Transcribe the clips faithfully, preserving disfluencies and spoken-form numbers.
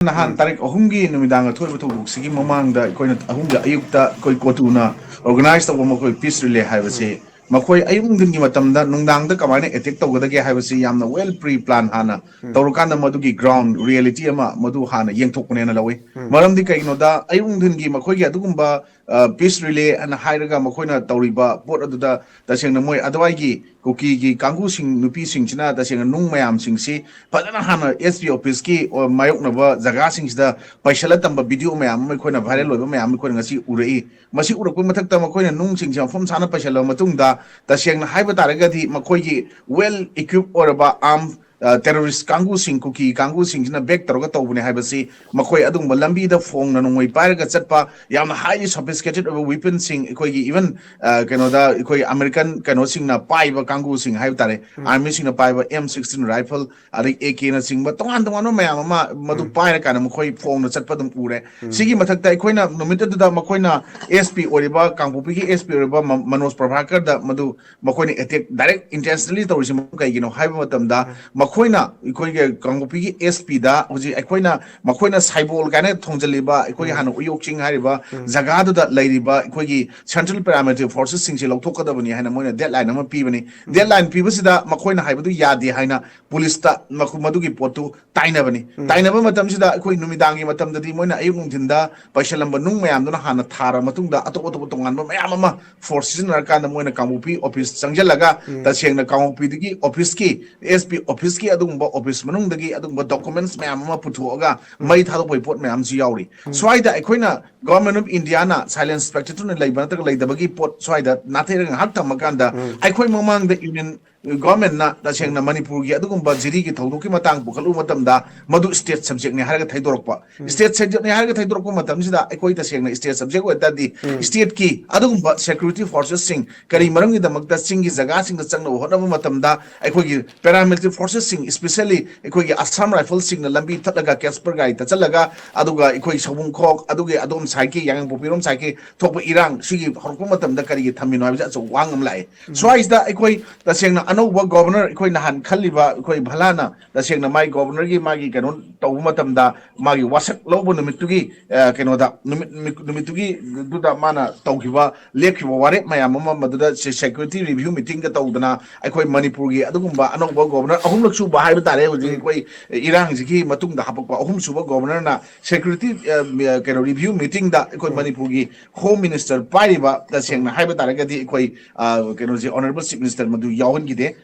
ꯅꯍꯥꯟ ꯎꯝ꯫ ꯇꯥꯔꯤꯛ ꯑꯍꯨꯝꯒꯤ ꯅꯨꯃꯤꯗꯥꯡꯗ ꯊꯣꯛꯏꯕ ꯊꯧꯗꯣꯛꯁꯤꯒꯤ ꯃꯃꯥꯡꯗ ꯑꯩꯈꯣꯏꯅ ꯑꯍꯨꯝꯒꯤ ꯑꯌꯨꯛꯇ ꯑꯩꯈꯣꯏ ꯀꯣꯇꯨꯅ organize ꯇꯧꯕ ꯃꯈꯣꯏ peace relay ꯍꯥꯏꯕꯁꯤ, ꯎꯝ꯫ ꯃꯈꯣꯏ ꯑꯌꯨꯛ ꯅꯨꯡꯊꯤꯟꯒꯤ ꯃꯇꯝꯗ ꯅꯨꯡꯗꯥꯡꯗ ꯀꯃꯥꯏꯅ attack ꯇꯧꯒꯗꯒꯦ ꯍꯥꯏꯕꯁꯤ ꯌꯥꯝꯅ well pre plan ꯍꯥꯟꯅ ꯎꯝ꯫ ꯇꯧꯔꯀꯥꯟꯗ ꯃꯗꯨꯒꯤ ground reality ꯑꯃ ꯃꯗꯨ ꯍꯥꯟꯅ ꯌꯦꯡꯊꯣꯛꯄꯅꯦꯅ ꯂꯧꯏ꯫ ꯎꯝ꯫ ꯃꯔꯝꯗꯤ ꯀꯩꯒꯤꯅꯣꯗ ꯑꯌꯨꯛ ꯅꯨꯡꯊꯤꯟꯒꯤ ꯃꯈꯣꯏꯒꯤ ꯑꯗꯨꯒꯨꯝꯕ, ꯑ, peace relay ꯑꯅ ꯍꯥꯏꯔꯒ ꯃꯈꯣꯏꯅ ꯇꯧꯔꯤꯕ ꯄꯣꯠ ꯑꯗꯨꯗ ꯇꯁꯦꯡꯅ ꯃꯣꯏ ꯑꯗꯨꯋꯥꯏꯒꯤ ꯀꯨꯀꯤꯒꯤ ꯀꯥꯡꯕꯨꯁꯤꯡ, ꯅꯨꯄꯤꯁꯤꯡꯁꯤꯅ ꯇꯁꯦꯡꯅ ꯅꯨꯡ ꯃꯌꯥꯝꯁꯤꯡꯁꯤ ꯐꯖꯅ ꯍꯥꯟꯅ S P office ꯀꯤ, ꯑ, ꯃꯥꯌꯣꯛꯅꯕ ꯖꯒꯥꯁꯤꯡꯁꯤꯗ ꯄꯩꯁꯜꯂ ꯇꯝꯕ video ꯃꯌꯥꯝ ꯑꯃ ꯑꯩꯈꯣꯏꯅ viral ꯎꯝ꯫ ꯑꯣꯏꯕ ꯃꯌꯥꯝ ꯑꯃ ꯑꯩꯈꯣꯏꯅ ꯉꯁꯤ ꯎꯔꯛꯏ꯫ ꯃꯁꯤ ꯎꯔꯛꯄ ꯃꯊꯛꯇ ꯃꯈꯣꯏꯅ ꯅꯨꯡꯁꯤꯡꯁꯦ ꯃꯐꯝ ꯆꯥꯅ ꯄꯩꯁꯜꯂꯕ ꯃꯇꯨꯡꯗ, ꯇꯁꯦꯡꯅ ꯍꯥꯏꯕ ꯇꯥꯔꯒꯗꯤ ꯃꯈꯣꯏꯒꯤ well equip ꯑꯣꯏꯔꯕ arm, ꯑ, terrorist ꯀꯥꯡꯕꯨꯁꯤꯡ, ꯀꯨꯀꯤ ꯀꯥꯡꯕꯨꯁꯤꯡꯁꯤꯅ back ꯇꯧꯔꯒ ꯇꯧꯕꯅꯦ ꯍꯥꯏꯕꯁꯤ, ꯃꯈꯣꯏ ꯑꯗꯨꯒꯨꯝꯕ ꯂꯝꯕꯤꯗ ꯐꯣꯡꯅ ꯅꯣꯡꯃꯩ ꯄꯥꯏꯔꯒ ꯆꯠꯄ, ꯌꯥꯝꯅ highly sophisticated ꯑꯣꯏꯕ weapon ꯁꯤꯡ, ꯑꯩꯈꯣꯏꯒꯤ even, ꯑ, ꯀꯩꯅꯣꯗ ꯑꯩꯈꯣꯏ American ꯀꯩꯅꯣꯁꯤꯡꯅ ꯄꯥꯏꯕ ꯀꯥꯡꯕꯨꯁꯤꯡ ꯍꯥꯏꯕ ꯇꯥꯔꯦ, ꯎꯝ꯫ Army ꯁꯤꯡꯅ ꯄꯥꯏꯕ M sixteen rifle, ꯑꯗꯩ A K ꯅꯆꯤꯡꯕ ꯇꯣꯉꯥꯟ ꯇꯣꯉꯥꯟꯕ ꯃꯌꯥꯝ ꯑꯃ ꯃꯗꯨ ꯎꯝ꯫ ꯄꯥꯏꯔꯀꯥꯟꯗ ꯃꯈꯣꯏ ꯐꯣꯡꯅ ꯆꯠꯄ ꯑꯗꯨꯝ ꯎꯔꯦ꯫ ꯎꯝ꯫ ꯁꯤꯒꯤ ꯃꯊꯛꯇ ꯑꯩꯈꯣꯏꯅ ꯅꯨꯃꯤꯠ ꯑꯗꯨꯗ ꯃꯈꯣꯏꯅ S P ꯑꯣꯏꯔꯤꯕ, ꯀꯥꯡꯄꯣꯛꯄꯤꯒꯤ S P ꯑꯣꯏꯔꯤꯕ ꯃ-, ꯃꯅꯣꯖ ꯄ꯭ꯔꯚꯥꯀꯔꯗ ꯃꯗꯨ ꯃꯈꯣꯏꯅ attack direct intentionally ꯇꯧꯔꯤꯁꯤ ꯃꯔꯝ ꯀꯩꯒꯤꯅꯣ ꯍꯥꯏꯕ ꯃꯇꯝꯗ, ꯎꯝ꯫ ꯃꯈꯣꯏꯅ ꯑꯩꯈꯣꯏꯒꯤ ꯀꯥꯡꯄꯣꯛꯄꯤꯒꯤ S P ꯗ ꯍꯧꯖꯤꯛ ꯑꯩꯈꯣꯏꯅ, ꯃꯈꯣꯏꯅ ꯁꯥꯏꯕꯣꯜ ꯀꯥꯏꯅ ꯊꯣꯟꯖꯜꯂꯤꯕ ꯑꯩꯈꯣꯏꯒꯤ ꯎꯝ꯫ ꯍꯥꯟꯅ ꯎꯌꯣꯛ ꯆꯤꯡ ꯍꯥꯏꯔꯤꯕ ꯎꯝ꯫ ꯖꯒꯥꯗꯨꯗ ꯂꯩꯔꯤꯕ ꯑꯩꯈꯣꯏꯒꯤ Central Paramilitary Forces ꯁꯤꯡꯁꯦ ꯂꯧꯊꯣꯛꯀꯗꯕꯅꯤ ꯍꯥꯏꯅ ꯃꯣꯏꯅ deadline ꯑꯃ ꯄꯤꯕꯅꯤ꯫ ꯎꯝ꯫ Deadline ꯄꯤꯕꯁꯤꯗ ꯃꯈꯣꯏꯅ ꯍꯥꯏꯕꯗꯨ ꯌꯥꯗꯦ ꯍꯥꯏꯅ ꯄꯨꯂꯤꯁꯇ ꯃꯈꯣ-, ꯃꯗꯨꯒꯤ ꯄꯣꯠꯇꯨ ꯇꯥꯏꯅꯕꯅꯤ꯫ ꯎꯝ꯫ ꯇꯥꯏꯅꯕ ꯃꯇꯝꯁꯤꯗ ꯑꯩꯈꯣꯏ ꯅꯨꯃꯤꯗꯥꯡꯒꯤ ꯃꯇꯝꯗꯗꯤ ꯃꯣꯏꯅ ꯑꯌꯨꯛ ꯅꯨꯡꯊꯤꯟꯗ ꯄꯩꯁꯜꯂꯝꯕ ꯅꯨꯡ ꯃꯌꯥꯝꯗꯨꯅ ꯍꯥꯟꯅ ꯊꯥꯔ ꯃꯇꯨꯡꯗ ꯑꯇꯣꯞ ꯑꯇꯣꯞꯄ ꯇꯣꯉꯥꯟꯕ ꯃꯌꯥꯝ ꯑꯃ force ꯁꯤꯖꯤꯟꯅꯔꯀꯥꯟꯗ ꯃꯣꯏꯅ ꯀꯥꯡꯄꯣꯛꯄꯤ office ꯆꯪꯁꯤꯜꯂꯒ, ꯎꯝ꯫ ꯇꯁꯦꯡꯅ ꯀꯥꯡꯄꯣꯛꯄꯤꯗꯒꯤ office ꯀꯤ, S P office ꯀꯤ ꯑꯗꯨꯒꯨꯝꯕ office ꯃꯅꯨꯡꯗꯒꯤ ꯑꯗꯨꯒꯨꯝꯕ documents ꯃꯌꯥꯝ ꯑꯃ ꯄꯨꯊꯣꯛꯑꯒ ꯎꯝ꯫ ꯃꯩ ꯊꯥꯗꯣꯛꯄꯒꯤ ꯄꯣꯠ ꯃꯌꯥꯝꯁꯨ ꯌꯥꯎꯔꯤ꯫ ꯎꯝ꯫ ꯁ꯭ꯋꯥꯏꯗ ꯑꯩꯈꯣꯏꯅ Government of India ꯅ silent spectator ꯑꯣꯏꯅ ꯂꯩꯕ ꯅꯠꯇ꯭ꯔꯒ ꯂꯩꯇꯕꯒꯤ ꯄꯣꯠ ꯁ꯭ꯋꯥꯏꯗ ꯅꯥꯊꯩꯔꯒ ꯉꯥꯏꯍꯥꯛ ꯊꯝꯃꯀꯥꯟꯗ, ꯎꯝ꯫ ꯑꯩꯈꯣꯏ ꯃꯃꯥꯡꯗ Union Government ꯅ ꯇꯁꯦꯡꯅ ꯎꯝ꯫ ꯃꯅꯤꯄꯨꯔꯒꯤ ꯑꯗꯨꯒꯨꯝꯕ ꯖꯤꯔꯤꯒꯤ ꯊꯧꯗꯣꯛꯀꯤ ꯃꯇꯥꯡ ꯄꯨꯈꯠꯂꯨꯕ ꯃꯇꯝꯗ ꯃꯗꯨ state subject ꯅꯤ ꯍꯥꯏꯔꯒ ꯊꯩꯗꯣꯔꯛꯄ꯫ ꯎꯝ꯫ State subject ꯅꯤ ꯍꯥꯏꯔꯒ ꯊꯩꯗꯣꯔꯛꯄ ꯃꯇꯝꯁꯤꯗ ꯑꯩꯈꯣꯏ ꯇꯁꯦꯡꯅ state subject ꯑꯣꯏ ꯇꯥꯔꯗꯤ ꯎꯝ꯫ State ꯀꯤ ꯑꯗꯨꯒꯨꯝꯕ security forces ꯁꯤꯡ ꯀꯔꯤ ꯎꯝ꯫ ꯃꯔꯝꯒꯤꯗꯃꯛꯇ ꯆꯤꯡꯒꯤ ꯖꯒꯥꯁꯤꯡꯗ ꯆꯪꯅꯕ ꯍꯣꯠꯅꯕ ꯃꯇꯝꯗ ꯑꯩꯈꯣꯏꯒꯤ paramilitary forces ꯁꯤꯡ, especially ꯑꯩꯈꯣꯏꯒꯤ Assam Rifles ꯁꯤꯡꯅ ꯂꯝꯕꯤ ꯊꯠꯂꯒ Casper ꯒꯥꯔꯤ ꯊꯠꯆꯜꯂꯒ, ꯑꯗꯨꯒ ꯑꯩꯈꯣꯏ ꯁꯑꯣꯝꯈꯣꯛ, ꯑꯗꯨꯒꯤ ꯑꯗꯣꯝ side ꯀꯤ ꯌꯥꯏꯉꯪꯄꯣꯛꯄꯤꯔꯣꯝ side ꯀꯤ ꯊꯣꯛꯄ ꯏꯔꯥꯡ ꯁꯤꯒꯤ ꯍꯧꯔꯛꯄ ꯃꯇꯝꯗ ꯀꯔꯤꯒꯤ ꯊꯝꯃꯤꯅꯣ ꯍꯥꯏꯕꯁꯦ ꯑꯆꯧꯕ ꯋꯥꯍꯪ ꯑꯃ ꯂꯥꯛꯑꯦ꯫ ꯎꯝ꯫ ꯁ꯭ꯋꯥꯏꯁꯤꯗ ꯑꯩꯈꯣꯏ ꯇꯁꯦꯡꯅ ꯑꯅꯧꯕ ꯒꯣꯕꯔꯅꯔ, ꯑꯩꯈꯣꯏ ꯅꯍꯥꯟ ꯈꯜꯂꯤꯕ ꯑꯩꯈꯣꯏ ꯚꯂꯥꯅ ꯇꯁꯦꯡꯅ ꯃꯥꯏ ꯒꯣꯕꯔꯅꯔꯒꯤ ꯃꯥꯒꯤ ꯀꯩꯅꯣ ꯇꯧꯕ ꯃꯇꯝꯗ, ꯃꯥꯒꯤ ꯋꯥꯁꯛ ꯂꯧꯕ ꯅꯨꯃꯤꯠꯇꯨꯒꯤ, ꯑ, ꯀꯩꯅꯣꯗ, ꯅꯨꯃꯤꯠ, ꯅꯨꯃꯤꯠ, ꯅꯨꯃꯤꯠꯇꯨꯒꯤ ꯗꯨꯗ ꯃꯥꯅ ꯇꯧꯈꯤꯕ, ꯂꯦꯞꯈꯤꯕ ꯋꯥꯔꯦꯞ ꯃꯌꯥꯝ ꯑꯃ, ꯃꯗꯨꯗ ꯁꯦ-, ꯁꯦꯀ꯭ꯌꯨꯔꯤꯇꯤ ꯔꯤꯚ꯭ꯌꯨ ꯃꯤꯇꯤꯡꯒ ꯇꯧꯗꯅ, ꯑꯩꯈꯣꯏ ꯃꯅꯤꯄꯨꯔꯒꯤ ꯑꯗꯨꯒꯨꯝꯕ ꯑꯅꯧꯕ ꯒꯣꯕꯔꯅꯔ ꯑꯍꯨꯝꯂꯛ ꯁꯨꯕ ꯍꯥꯏꯕ ꯇꯥꯔꯦ ꯍꯧꯖꯤꯛ ꯑꯩꯈꯣꯏ ꯏꯔꯥꯡꯁꯤꯒꯤ ꯃꯇꯨꯡꯗ ꯍꯥꯄꯛꯄ ꯑꯍꯨꯝꯁꯨꯕ ꯒꯣꯕꯔꯅꯔꯅ ꯁꯦꯀ꯭ꯌꯨꯔꯤꯇꯤ, ꯑ, ꯃꯤ-, ꯑ, ꯀꯩꯅꯣ, ꯔꯤꯚ꯭ꯌꯨ ꯃꯤꯇꯤꯡꯗ ꯑꯩꯈꯣꯏ ꯃꯅꯤꯄꯨꯔꯒꯤ ꯍꯣꯝ ꯃꯤꯅꯤꯁꯇꯔ ꯄꯥꯏꯔꯤꯕ, ꯇꯁꯦꯡꯅ ꯍꯥꯏꯕ ꯇꯥꯔꯒꯗꯤ ꯑꯩꯈꯣꯏ, ꯑ, ꯀꯩꯅꯣꯁꯦ, ꯑꯣꯅꯔꯦꯕꯜ ꯆꯤꯐ ꯃꯤꯅꯤꯁꯇꯔ ꯃꯗꯨ ꯌꯥꯎꯍꯟꯈꯤꯗꯦ꯫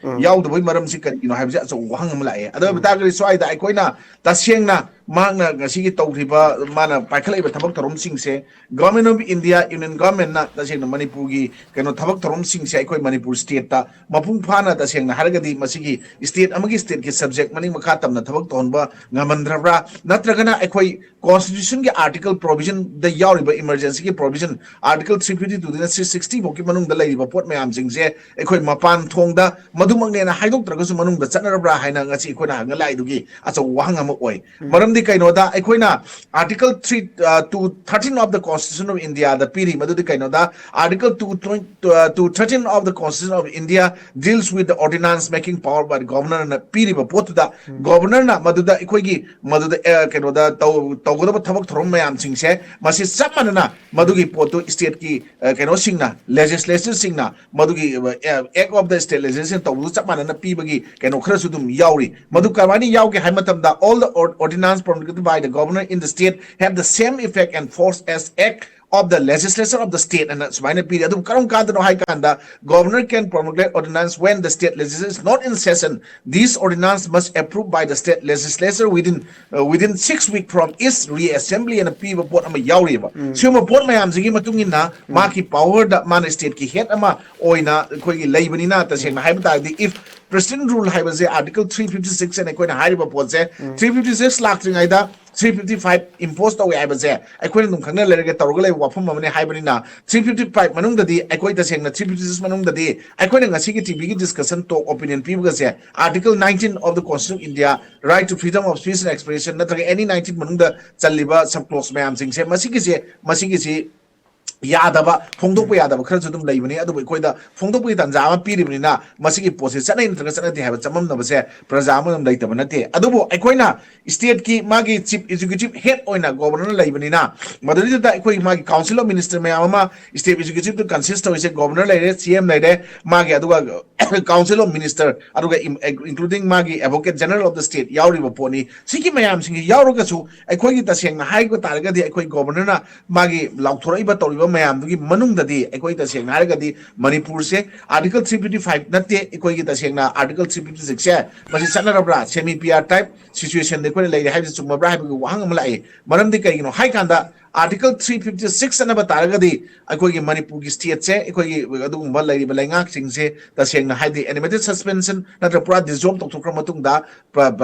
ꯌꯥꯎꯗꯕꯒꯤ ꯃꯔꯝꯁꯤ ꯀꯔꯤꯒꯤꯅꯣ ꯍꯥꯏꯕꯁꯦ ꯑꯆꯧꯕ ꯋꯥꯍꯪ ꯑꯃ ꯂꯥꯛꯑꯦ꯫ ꯑꯗꯨ ꯑꯣꯏꯕ ꯇꯥꯔꯒꯗꯤ ꯁ꯭ꯋꯥꯏꯗ ꯑꯩꯈꯣꯏꯅ ꯇꯁꯦꯡꯅ ꯃꯍꯥꯛꯅ ꯉꯁꯤꯒꯤ ꯇꯧꯈ꯭ꯔꯤꯕ, ꯃꯥꯅ ꯄꯥꯏꯈꯠꯂꯛꯏꯕ ꯊꯕꯛ ꯊꯧꯔꯝꯁꯤꯡꯁꯦ Government of India, Union Governmentꯅ ꯇꯁꯦꯡꯅ ꯃꯅꯤꯄꯨꯔꯒꯤ ꯀꯩꯅꯣ ꯊꯕꯛ ꯊꯧꯔꯝꯁꯤꯡꯁꯦ ꯑꯩꯈꯣꯏ ꯃꯅꯤꯄꯨꯔ ꯁ꯭ꯇꯦꯠꯇ ꯃꯄꯨꯡ ꯐꯥꯅ, ꯇꯁꯦꯡꯅ ꯍꯥꯏꯔꯒꯗꯤ ꯃꯁꯤꯒꯤ ꯁ꯭ꯇꯦꯠ ꯑꯃꯒꯤ ꯁ꯭ꯇꯦꯠꯀꯤ ꯁꯕꯖꯦꯛ ꯃꯅꯤꯡ ꯃꯈꯥ ꯇꯝꯅ ꯊꯕꯛ ꯇꯧꯍꯟꯕ ꯉꯝꯍꯟꯗ꯭ꯔꯕ꯭ꯔꯥ? ꯅꯠꯇ꯭ꯔꯒꯅ ꯑꯩꯈꯣꯏ ꯀꯣꯟꯁꯇꯤꯇ꯭ꯌꯨꯁꯟꯒꯤ ꯑꯥꯔꯇꯤꯀꯜ ꯄ꯭ꯔꯣꯚꯤꯖꯟꯗ ꯌꯥꯎꯔꯤꯕ ꯏꯃꯔꯖꯦꯟꯁꯤꯒꯤ ꯄ꯭ꯔꯣꯚꯤꯖꯟ ꯑꯥꯔꯇꯤꯀꯜ ꯊ꯭ꯔꯤ ꯐꯤꯐꯇꯤ ꯇꯨꯗꯒꯤꯅ ꯊ꯭ꯔꯤ ꯁꯤꯛꯁꯇꯤ ꯐꯥꯎꯒꯤ ꯃꯅꯨꯡꯗ ꯂꯩꯔꯤꯕ ꯄꯣꯠ ꯃꯌꯥꯝꯁꯤꯡꯁꯦ ꯑꯩꯈꯣꯏ ꯃꯄꯥꯟ ꯊꯣꯡꯗ ꯃꯗꯨꯃꯛꯅꯦꯅ ꯍꯥꯏꯗꯣꯛꯇ꯭ꯔꯒꯁꯨ ꯃꯅꯨꯡꯗ ꯆꯠꯅꯔꯕ꯭ꯔꯥ ꯍꯥꯏꯅ ꯉꯁꯤ ꯑꯩꯈꯣꯏꯅ ꯍꯪꯉ ꯂꯥꯛꯏꯗꯨꯒꯤ ꯑꯆꯧꯕ ꯋꯥꯍꯪ ꯑꯃ ꯑꯣꯏ꯫ ꯃꯔꯝꯗꯤ ꯀꯩꯅꯣꯗ ꯑꯩꯈꯣꯏꯅ Article three, uh, two thirteen of the Constitution of Indiaꯗ ꯄꯤꯔꯤ꯫ ꯃꯗꯨꯗꯤ ꯀꯩꯅꯣꯗ, Article two, uh, two thirteen of the Constitution of India deals with the ordinance making power by the Governor ꯅ ꯄꯤꯔꯤꯕ ꯄꯣꯠꯇꯨꯗ, Governor ꯅ ꯃꯗꯨꯗ ꯑꯩꯈꯣꯏꯒꯤ ꯃꯗꯨꯗ, ꯑ, ꯀꯩꯅꯣꯗ ꯇꯧ-, ꯇꯧꯒꯗꯕ ꯊꯕꯛ ꯊꯧꯔꯝ ꯃꯌꯥꯝꯁꯤꯡꯁꯦ ꯃꯁꯤ ꯆꯞ ꯃꯥꯟꯅꯅ ꯃꯗꯨꯒꯤ ꯄꯣꯠꯇꯨ ꯁ꯭ꯇꯦꯠꯀꯤ, ꯑ, ꯀꯩꯅꯣꯁꯤꯡꯅ, ꯂꯦꯖꯤꯁꯂꯦꯆꯔꯁꯤꯡꯅ ꯃꯗꯨꯒꯤ, ꯑ, Act of the State Legislation ꯇꯧꯕꯗꯨ ꯆꯞ ꯃꯥꯟꯅꯅ ꯄꯤꯕꯒꯤ ꯀꯩꯅꯣ ꯈꯔꯁꯨ ꯑꯗꯨꯝ ꯌꯥꯎꯔꯤ꯫ ꯃꯗꯨ ꯀꯃꯥꯏꯅ ꯌꯥꯎꯒꯦ ꯍꯥꯏꯕ ꯃꯇꯝꯗ, all the or-, ordinance promulgated by the governor in the state have the same effect and force as act of the legislature of the state ꯍꯥꯏꯅ ꯁꯨꯃꯥꯏꯅ ꯄꯤꯔꯤ꯫ ꯑꯗꯨꯝ ꯀꯔꯝ ꯀꯥꯟꯗꯅꯣ ꯍꯥꯏ ꯀꯥꯟꯗ, Governor can promulgate ordinance when the state legislature is not in session. These ordinance must approved by the state legislature within, uh, within six weeks from its reassembly ꯍꯥꯏꯅ ꯄꯤꯕ ꯄꯣꯠ ꯑꯃ ꯌꯥꯎꯔꯤꯕ꯫ ꯁꯤꯒꯨꯝꯕ ꯄꯣꯠ ꯃꯌꯥꯝꯁꯤꯒꯤ ꯃꯇꯨꯡ ꯏꯟꯅ ꯃꯥꯒꯤ ꯄꯥꯋꯔꯗ ꯃꯥꯅ ꯁ꯭ꯇꯦꯠꯀꯤ ꯍꯦꯗ ꯑꯃ ꯑꯣꯏꯅ ꯑꯩꯈꯣꯏꯒꯤ ꯂꯩꯕꯅꯤꯅ, ꯇꯁꯦꯡꯅ ꯍꯥꯏꯕ ꯇꯥꯔꯗꯤ, if President Rule ꯍꯥꯏꯕꯁꯦ Article three fifty six ꯍꯥꯏꯅ ꯑꯩꯈꯣꯏꯅ ꯍꯥꯏꯔꯤꯕ ꯄꯣꯠꯁꯦ, three fifty six ꯂꯥꯛꯇ꯭ꯔꯤꯉꯩꯗ three fifty five impose ꯇꯧꯋꯦ ꯍꯥꯏꯕꯁꯦ ꯑꯩꯈꯣꯏꯅ ꯑꯗꯨꯝ ꯈꯪꯅ ꯂꯩꯔꯒ ꯇꯧꯔꯒ ꯂꯩꯕ ꯋꯥꯐꯝ ꯑꯃꯅꯤ ꯍꯥꯏꯕꯅꯤꯅ, three fifty five ꯃꯅꯨꯡꯗꯗꯤ, ꯑꯩꯈꯣꯏ ꯇꯁꯦꯡꯅ three fifty six ꯃꯅꯨꯡꯗꯗꯤ ꯑꯩꯈꯣꯏꯅ ꯉꯁꯤꯒꯤ ꯇꯤꯚꯤꯒꯤ ꯗꯤꯁꯀꯁꯟ ꯇꯣꯛ opinion ꯄꯤꯕꯒꯁꯦ Article nineteen of the Constitution of India, right to freedom of speech and expression ꯅꯠꯇ꯭ꯔꯒ any nineteen ꯃꯅꯨꯡꯗ ꯆꯜꯂꯤꯕ sub clause ꯃꯌꯥꯝꯁꯤꯡꯁꯦ, ꯃꯁꯤꯒꯤꯁꯦ, ꯃꯁꯤꯒꯤꯁꯤ ꯌꯥꯗꯕ, ꯐꯣꯡꯗꯣꯛꯄ ꯌꯥꯗꯕ ꯈꯔꯁꯨ ꯑꯗꯨꯝ ꯂꯩꯕꯅꯤ꯫ ꯑꯗꯨꯕꯨ ꯑꯩꯈꯣꯏꯗ ꯐꯣꯡꯗꯣꯛꯄꯒꯤ ꯇꯥꯟꯖꯥ ꯑꯃ ꯄꯤꯔꯤꯕꯅꯤꯅ ꯃꯁꯤꯒꯤ ꯄꯣꯠꯁꯦ ꯆꯠꯅꯩ ꯅꯠꯇ꯭ꯔꯒ ꯆꯠꯅꯗꯦ ꯍꯥꯏꯕ ꯆꯃꯝꯅꯕꯁꯦ ꯄ꯭ꯔꯖꯥ ꯑꯃ ꯑꯗꯨꯝ ꯂꯩꯇꯕ ꯅꯠꯇꯦ꯫ ꯑꯗꯨꯕꯨ ꯑꯩꯈꯣꯏꯅ stateꯀꯤ ꯃꯥꯒꯤ chief executive head ꯑꯣꯏꯅ governorꯅ ꯂꯩꯕꯅꯤꯅ, ꯃꯗꯨꯗꯩꯗꯨꯗ ꯑꯩꯈꯣꯏ ꯃꯥꯒꯤ council of minister ꯃꯌꯥꯝ ꯑꯃ, state executiveꯇ consist ꯇꯧꯔꯤꯁꯦ governor ꯂꯩꯔꯦ, C M ꯂꯩꯔꯦ, ꯃꯥꯒꯤ ꯑꯗꯨꯒ council of minister, ꯑꯗꯨꯒ including ꯃꯥꯒꯤ advocate general of the state ꯌꯥꯎꯔꯤꯕ ꯄꯣꯠꯅꯤ꯫ ꯁꯤꯒꯤ ꯃꯌꯥꯝꯁꯤꯡꯁꯤ ꯌꯥꯎꯔꯒꯁꯨ ꯑꯩꯈꯣꯏꯒꯤ ꯇꯁꯦꯡꯅ ꯍꯥꯏꯕ ꯇꯥꯔꯒꯗꯤ ꯑꯩꯈꯣꯏ governorꯅ ꯃꯥꯒꯤ ꯂꯥꯎꯊꯣꯔꯛꯏꯕ ꯇꯧꯔꯤꯕ ꯃꯌꯥꯝꯗꯨꯒꯤ ꯃꯅꯨꯡꯗꯗꯤ ꯑꯩꯈꯣꯏ ꯇꯁꯦꯡꯅ ꯍꯥꯏꯔꯒꯗꯤ ꯃꯅꯤꯄꯨꯔꯁꯦ Article three fifty five ꯅꯠꯇꯦ꯫ ꯑꯩꯈꯣꯏꯒꯤ ꯇꯁꯦꯡꯅ Article three fifty sixꯁꯦ ꯃꯁꯤ ꯆꯠꯅꯔꯕ꯭ꯔꯥ? Semi P R type situationꯗ ꯑꯩꯈꯣꯏꯅ ꯂꯩꯔꯦ ꯍꯥꯏꯕꯁꯤ ꯆꯨꯝꯃꯕ꯭ꯔꯥ ꯍꯥꯏꯕꯒꯤ ꯋꯥꯍꯪ ꯑꯃ ꯂꯥꯛꯏ꯫ ꯃꯔꯝꯗꯤ ꯀꯩꯒꯤꯅꯣ ꯍꯥꯏ ꯀꯥꯟꯗ Article three fifty six ꯆꯠꯅꯕ ꯇꯥꯔꯒꯗꯤ ꯑꯩꯈꯣꯏꯒꯤ ꯃꯅꯤꯄꯨꯔꯒꯤ stateꯁꯦ, ꯑꯩꯈꯣꯏꯒꯤ ꯑꯗꯨꯒꯨꯝꯕ ꯂꯩꯔꯤꯕ ꯂꯩꯉꯥꯛꯁꯤꯡꯁꯦ ꯇꯁꯦꯡꯅ ꯍꯥꯏꯗꯤ animated suspension ꯅꯠꯇ꯭ꯔꯒ ꯄꯨꯔꯥ dissolve ꯇꯧꯊꯣꯛꯈ꯭ꯔ ꯃꯇꯨꯡꯗ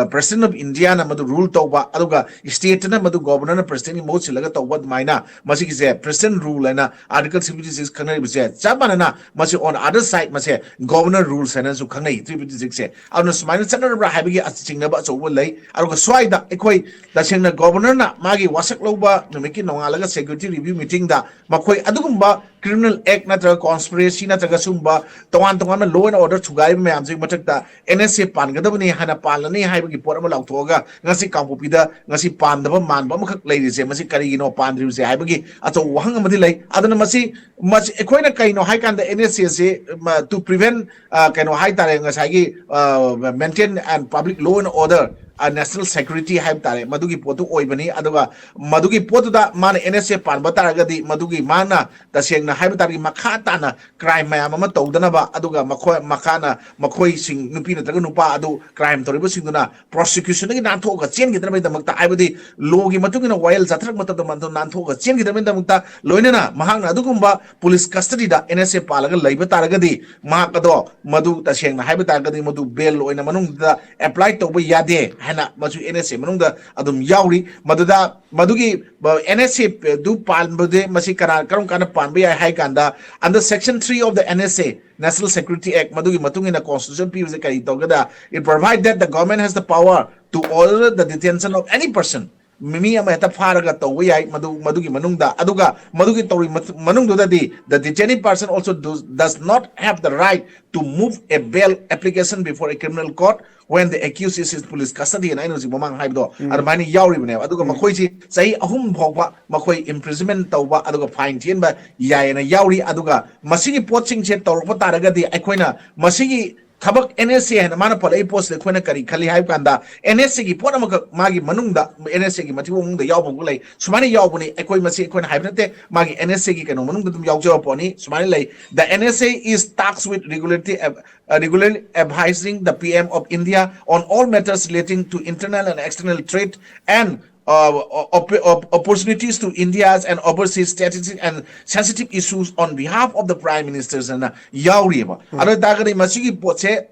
president of Indiaꯅ ꯃꯗꯨ rule ꯇꯧꯕ, ꯑꯗꯨꯒ stateꯇꯅ ꯃꯗꯨ governorꯅ presidentꯀꯤ ꯃꯍꯨꯠ ꯁꯤꯜꯂꯒ ꯇꯧꯕ, ꯑꯗꯨꯃꯥꯏꯅ ꯃꯁꯤꯒꯤꯁꯦ president rule ꯍꯥꯏꯅ Article three fifty six ꯈꯪꯅꯔꯤꯕꯁꯦ ꯆꯞ ꯃꯥꯟꯅꯅ ꯃꯁꯤ on other side ꯃꯁꯦ governor rules ꯍꯥꯏꯅꯁꯨ ꯈꯪꯅꯩ three fifty sixꯁꯦ꯫ ꯑꯗꯨꯅ ꯁꯨꯃꯥꯏꯅ ꯆꯠꯅꯔꯕ꯭ꯔꯥ ꯍꯥꯏꯕꯒꯤ ꯆꯤꯡꯅꯕ ꯑꯆꯧꯕ ꯂꯩ꯫ ꯑꯗꯨꯒ ꯁ꯭ꯋꯥꯏꯗ ꯑꯩꯈꯣꯏ ꯇꯁꯦꯡꯅ governorꯅ ꯃꯥꯒꯤ ꯋꯥꯁꯛ ꯂꯧꯕ ꯅꯨꯃꯤꯠꯀꯤ ꯅꯣꯡꯉꯥꯜꯂꯒ security review meetingꯗ ꯃꯈꯣꯏ ꯑꯗꯨꯒꯨꯝꯕ criminal act ꯅꯠꯇ꯭ꯔꯒ conspiracy ꯅꯠꯇ꯭ꯔꯒ ꯁꯨꯝꯕ ꯇꯣꯉꯥꯟ ꯇꯣꯉꯥꯟꯕ law and order ꯊꯨꯒꯥꯏꯕ ꯃꯌꯥꯝꯁꯤꯒꯤ ꯃꯊꯛꯇ N S A ꯄꯥꯟꯒꯗꯕꯅꯤ ꯍꯥꯏꯅ ꯄꯥꯜꯂꯅꯤ ꯍꯥꯏꯕꯒꯤ ꯄꯣꯠ ꯑꯃ ꯂꯥꯎꯊꯣꯛꯑꯒ ꯉꯁꯤ ꯀꯥꯡꯄꯣꯛꯄꯤꯗ ꯉꯁꯤ ꯄꯥꯟꯗꯕ ꯃꯥꯟꯕ ꯑꯃꯈꯛ ꯂꯩꯔꯤꯁꯦ, ꯃꯁꯤ ꯀꯔꯤꯒꯤꯅꯣ ꯄꯥꯟꯗ꯭ꯔꯤꯕꯁꯦ ꯍꯥꯏꯕꯒꯤ ꯑꯆꯧꯕ ꯋꯥꯍꯪ ꯑꯃꯗꯤ ꯂꯩ꯫ ꯑꯗꯨꯅ ꯃꯁꯤ, ꯃꯁꯤ ꯑꯩꯈꯣꯏꯅ ꯀꯩꯅꯣ ꯍꯥꯏꯀꯥꯟꯗ N S A ꯑꯁꯤ, ꯃ, to prevent, ꯑ, ꯀꯩꯅꯣ ꯍꯥꯏꯇꯥꯔꯦ, ꯉꯁꯥꯏꯒꯤ, ꯑ, maintain and public law and order, ꯑ, national security ꯍꯥꯏꯕ ꯇꯥꯔꯦ, ꯃꯗꯨꯒꯤ ꯄꯣꯠꯇꯨ ꯑꯣꯏꯕꯅꯤ꯫ ꯑꯗꯨꯒ ꯃꯗꯨꯒꯤ ꯄꯣꯠꯇꯨꯗ ꯃꯥꯅ N S A ꯄꯥꯟꯕ ꯇꯥꯔꯒꯗꯤ ꯃꯗꯨꯒꯤ ꯃꯥꯅ ꯇꯁꯦꯡꯅ ꯍꯥꯏꯕ ꯇꯥꯔꯒꯗꯤ ꯃꯈꯥ ꯇꯥꯅ crime ꯃꯌꯥꯝ ꯑꯃ ꯇꯧꯗꯅꯕ, ꯑꯗꯨꯒ ꯃꯈꯣꯏ ꯃꯈꯥꯅ ꯃꯈꯣꯏꯁꯤꯡ ꯅꯨꯄꯤ ꯅꯠꯇ꯭ꯔꯒ ꯅꯨꯄꯥ ꯑꯗꯨ crime ꯇꯧꯔꯤꯕꯁꯤꯡꯗꯨꯅ prosecutionꯗꯒꯤ ꯅꯥꯟꯊꯣꯛꯑꯒ ꯆꯦꯟꯈꯤꯗꯅꯕꯒꯤꯗꯃꯛꯇ, ꯍꯥꯏꯕꯗꯤ lawꯒꯤ ꯃꯇꯨꯡ ꯏꯟꯅ ꯋꯥꯌꯦꯜ ꯆꯠꯊꯔꯛꯄ ꯃꯇꯝꯗ ꯃꯗꯨ ꯅꯥꯟꯊꯣꯛꯑꯒ ꯆꯦꯟꯈꯤꯗꯅꯕꯒꯤꯗꯃꯛꯇ, ꯂꯣꯏꯅꯅ ꯃꯍꯥꯛꯅ ꯑꯗꯨꯒꯨꯝꯕ police custodyꯗ N S A ꯄꯥꯜꯂꯒ ꯂꯩꯕ ꯇꯥꯔꯒꯗꯤ ꯃꯍꯥꯛ ꯑꯗꯣ ꯃꯗꯨ ꯇꯁꯦꯡꯅ ꯍꯥꯏꯕ ꯇꯥꯔꯒꯗꯤ ꯃꯗꯨ bail ꯑꯣꯏꯅ ꯃꯅꯨꯡꯗ apply ꯇꯧꯕ ꯌꯥꯗꯦ ꯍꯥꯏꯅ ꯃꯁꯨ N S A ꯃꯅꯨꯡꯗ ꯑꯗꯨꯝ ꯌꯥꯎꯔꯤ꯫ ꯃꯗꯨꯗ ꯃꯗꯨꯒꯤ, ꯑ, N S A ꯑꯗꯨ ꯄꯥꯟꯕꯗꯤ ꯃꯁꯤ ꯀꯅꯥ, ꯀꯔꯝ ꯀꯥꯟꯗ ꯄꯥꯟꯕ ꯌꯥꯏ ꯍꯥꯏ ꯀꯥꯟꯗ, under section three of the N S A, National Security Act, ꯃꯗꯨꯒꯤ ꯃꯇꯨꯡ ꯏꯟꯅ constitution ꯄꯤꯕꯁꯦ ꯀꯔꯤ ꯇꯧꯒꯦꯗ, it provide that the government has the power to order the detention of any person ꯃꯤ ꯑꯃ ꯍꯦꯛꯇ ꯐꯥꯔꯒ ꯇꯧꯕ ꯌꯥꯏ ꯃꯗꯨ, ꯃꯗꯨꯒꯤ ꯃꯅꯨꯡꯗ꯫ ꯑꯗꯨꯒ ꯃꯗꯨꯒꯤ ꯇꯧꯔꯤ ꯃꯅꯨꯡꯗꯨꯗꯗꯤ, the detaining person also does, does not have the right to move a bail application before a criminal court when the accused is in police custody, and ꯑꯩꯅ ꯍꯧꯖꯤꯛ ꯃꯃꯥꯡ ꯍꯥꯏꯕꯗꯣ ꯑꯗꯨꯃꯥꯏꯅ ꯌꯥꯎꯔꯤꯕꯅꯦꯕ꯫ ꯑꯗꯨꯒ ꯃꯈꯣꯏꯁꯤ ꯆꯍꯤ ꯑꯍꯨꯝ ꯐꯥꯎꯕ ꯃꯈꯣꯏ imprisonment ꯇꯧꯕ ꯑꯗꯨꯒ fine ꯊꯤꯍꯟꯕ ꯌꯥꯏꯌꯦꯅ ꯌꯥꯎꯔꯤ꯫ ꯑꯗꯨꯒ ꯃꯁꯤꯒꯤ ꯄꯣꯠꯁꯤꯡꯁꯦ ꯇꯧꯔꯛꯄ ꯇꯥꯔꯒꯗꯤ ꯑꯩꯈꯣꯏꯅ ꯃꯁꯤꯒꯤ ꯊꯕꯛ NSA ꯍꯥꯏꯅ ꯃꯥꯅ ꯄꯜꯂꯛꯏ ꯄꯣꯠꯁꯤꯗ ꯑꯩꯈꯣꯏꯅ ꯀꯔꯤ ꯈꯜꯂꯤ ꯍꯥꯏꯕ ꯀꯥꯟꯗ, NSAꯒꯤ ꯄꯣꯠ ꯑꯃꯈꯛ ꯃꯥꯒꯤ ꯃꯅꯨꯡꯗ, NSAꯒꯤ ꯃꯊꯤꯕꯣꯡ ꯃꯅꯨꯡꯗ ꯌꯥꯎꯕ ꯑꯃꯒ ꯂꯩ, ꯁꯨꯃꯥꯏꯅ ꯌꯥꯎꯕꯅꯤ꯫ ꯑꯩꯈꯣꯏ ꯃꯁꯤ ꯑꯩꯈꯣꯏꯅ ꯍꯥꯏꯕ ꯅꯠꯇꯦ, ꯃꯥꯒꯤ NSAꯒꯤ ꯀꯩꯅꯣ ꯃꯅꯨꯡꯗ ꯑꯗꯨꯝ ꯌꯥꯎꯖꯕ ꯄꯣꯠꯅꯤ꯫ ꯁꯨꯃꯥꯏꯅ ꯂꯩ: "The NSA is tasked with regularity, uh, regularly advising the P M of India on all matters relating to internal and external trade and uh, op- op- opportunities to India's and overseas strategic and sensitive issues on behalf of the Prime Minister" ꯍꯥꯏꯅ ꯌꯥꯎꯔꯤꯑꯕ꯫ ꯑꯗꯨ ꯑꯣꯏ ꯇꯥꯔꯒꯗꯤ ꯃꯁꯤꯒꯤ ꯄꯣꯠꯁꯦ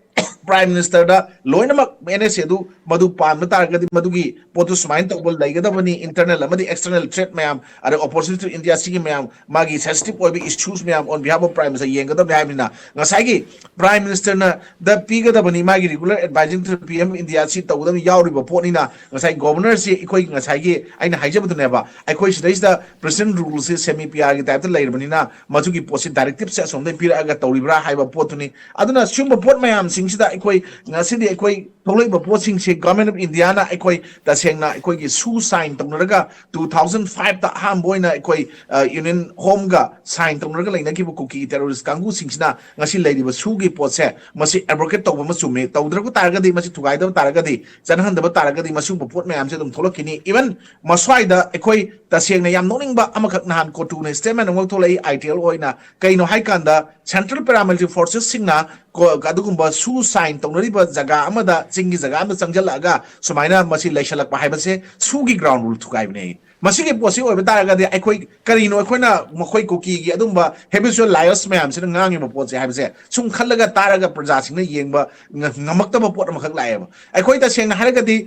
Prime Ministerꯗ ꯂꯣꯏꯅꯃꯛ NSAꯗꯨ ꯃꯗꯨ ꯄꯥꯟꯕ ꯇꯥꯔꯒꯗꯤ, ꯃꯗꯨꯒꯤ ꯄꯣꯠꯇꯨ ꯁꯨꯃꯥꯏꯅ ꯇꯧꯕ ꯂꯩꯒꯗꯕꯅꯤ, internal ꯑꯃꯗꯤ external threat ꯃꯌꯥꯝ, ꯑꯗꯩ opportunity to India, ꯁꯤꯒꯤ ꯃꯌꯥꯝ, ꯃꯥꯒꯤ sensitive ꯑꯣꯏꯕ issues ꯃꯌꯥꯝ on behalf of Prime Minister ꯌꯦꯡꯒꯗꯕꯅꯤ ꯍꯥꯏꯕꯅꯤꯅ, ꯉꯁꯥꯏꯒꯤ Prime Ministerꯅ ꯗ ꯄꯤꯒꯗꯕꯅꯤ, ꯃꯥꯒꯤ regular advising to P M India ꯁꯤ ꯇꯧꯒꯗꯕꯅꯤ ꯌꯥꯎꯔꯤꯕ ꯄꯣꯠꯅꯤꯅ, ꯉꯁꯥꯏ Governorꯁꯤ ꯑꯩꯈꯣꯏ ꯉꯁꯥꯏꯒꯤ ꯑꯩꯅ ꯍꯥꯏꯖꯕꯗꯨꯅꯦꯕ, ꯑꯩꯈꯣꯏ ꯁꯤꯗꯩꯁꯤꯗ President Ruleꯁꯤ semi P Rꯒꯤ typeꯇ ꯂꯩꯔꯕꯅꯤꯅ, ꯃꯗꯨꯒꯤ ꯄꯣꯠꯁꯤ directiveꯁꯦ ꯑꯁꯣꯝꯗꯒꯤ ꯄꯤꯔꯛꯑꯒ ꯇꯧꯔꯤꯕ꯭ꯔꯥ ꯍꯥꯏꯕ ꯄꯣꯠꯇꯨꯅꯤ꯫ ꯑꯗꯨꯅ ꯁꯤꯒꯨꯝꯕ ꯄꯣꯠ ꯃꯌꯥꯝꯁꯤꯡꯁꯤꯗ ꯑꯩꯈꯣꯏ ꯉꯁꯤꯗꯤ ꯑꯩꯈꯣꯏ ꯊꯣꯛꯂꯛꯏꯕ ꯄꯣꯠꯁꯤꯡꯁꯤ Government of Indiaꯅ ꯑꯩꯈꯣꯏ ꯇꯁꯦꯡꯅ ꯑꯩꯈꯣꯏꯒꯤ ꯁꯨ sign ꯇꯧꯅꯔꯒ two thousand fiveꯇ ꯑꯍꯥꯟꯕ ꯑꯣꯏꯅ ꯑꯩꯈꯣꯏ, ꯑ, Union Homeꯒ sign ꯇꯧꯅꯔꯒ ꯂꯩꯅꯈꯤꯕ ꯀꯨꯀꯤ terrorist ꯀꯥꯡꯕꯨꯁꯤꯡꯁꯤꯅ ꯉꯁꯤ ꯂꯩꯔꯤꯕ ꯁꯨꯒꯤ ꯄꯣꯠꯁꯦ, ꯃꯁꯤ abrogate ꯇꯧꯕ ꯑꯃ ꯆꯨꯝꯃꯤ꯫ ꯇꯧꯗ꯭ꯔꯕ ꯇꯥꯔꯒꯗꯤ, ꯃꯁꯤ ꯊꯨꯒꯥꯏꯗꯕ ꯇꯥꯔꯒꯗꯤ, ꯆꯠꯅꯍꯟꯗꯕ ꯇꯥꯔꯒꯗꯤ, ꯃꯁꯤꯒꯨꯝꯕ ꯄꯣꯠ ꯃꯌꯥꯝꯁꯦ ꯑꯗꯨꯝ ꯊꯣꯛꯂꯛꯈꯤꯅꯤ꯫ Even ꯃꯁ꯭ꯋꯥꯏꯗ ꯑꯩꯈꯣꯏ ꯇꯁꯦꯡꯅ ꯌꯥꯝ ꯅꯣꯛꯅꯤꯡꯕ ꯑꯃꯈꯛ, ꯅꯍꯥꯟ ꯀꯣꯇꯨꯅ statement ꯑꯃꯈꯛ ꯊꯣꯛꯂꯛꯏ, I T L ꯑꯣꯏꯅ꯫ ꯀꯩꯅꯣ ꯍꯥꯏꯀꯥꯟꯗ, Central Paramilitary Forcesꯁꯤꯡꯅ ꯀꯣ-, ꯑꯗꯨꯒꯨꯝꯕ ꯁꯨ sign ꯇꯧꯅꯔꯤꯕ ꯖꯒꯥ ꯑꯃꯗ, ꯆꯤꯡꯒꯤ ꯖꯒꯥ ꯑꯃꯗ ꯆꯪꯁꯤꯜꯂꯛꯑꯒ ꯁꯨꯃꯥꯏꯅ ꯃꯁꯤ ꯂꯩꯁꯜꯂꯛꯄ ꯍꯥꯏꯕꯁꯦ ꯁꯨꯒꯤ ground rule ꯊꯨꯒꯥꯏꯕꯅꯦ꯫ ꯃꯁꯤꯒꯤ ꯄꯣꯠꯁꯤ ꯑꯣꯏꯕ ꯇꯥꯔꯒꯗꯤ ꯑꯩꯈꯣꯏ ꯀꯔꯤꯅꯣ ꯑꯩꯈꯣꯏꯅ ꯃꯈꯣꯏ ꯀꯨꯀꯤꯒꯤ ꯑꯗꯨꯝꯕ habitual liars ꯃꯌꯥꯝꯁꯤꯅ ꯉꯥꯡꯉꯤꯕ ꯄꯣꯠꯁꯦ ꯍꯥꯏꯕꯁꯦ ꯁꯨꯝ ꯈꯜꯂꯒ ꯇꯥꯔꯒ ꯄ꯭ꯔꯖꯥꯁꯤꯡꯅ ꯌꯦꯡꯕ ꯉ- ꯉꯝꯃꯛꯇꯕ ꯄꯣꯠ ꯑꯃꯈꯛ ꯂꯥꯛꯑꯦꯕ꯫ ꯑꯩꯈꯣꯏ ꯇꯁꯦꯡꯅ ꯍꯥꯏꯔꯒꯗꯤ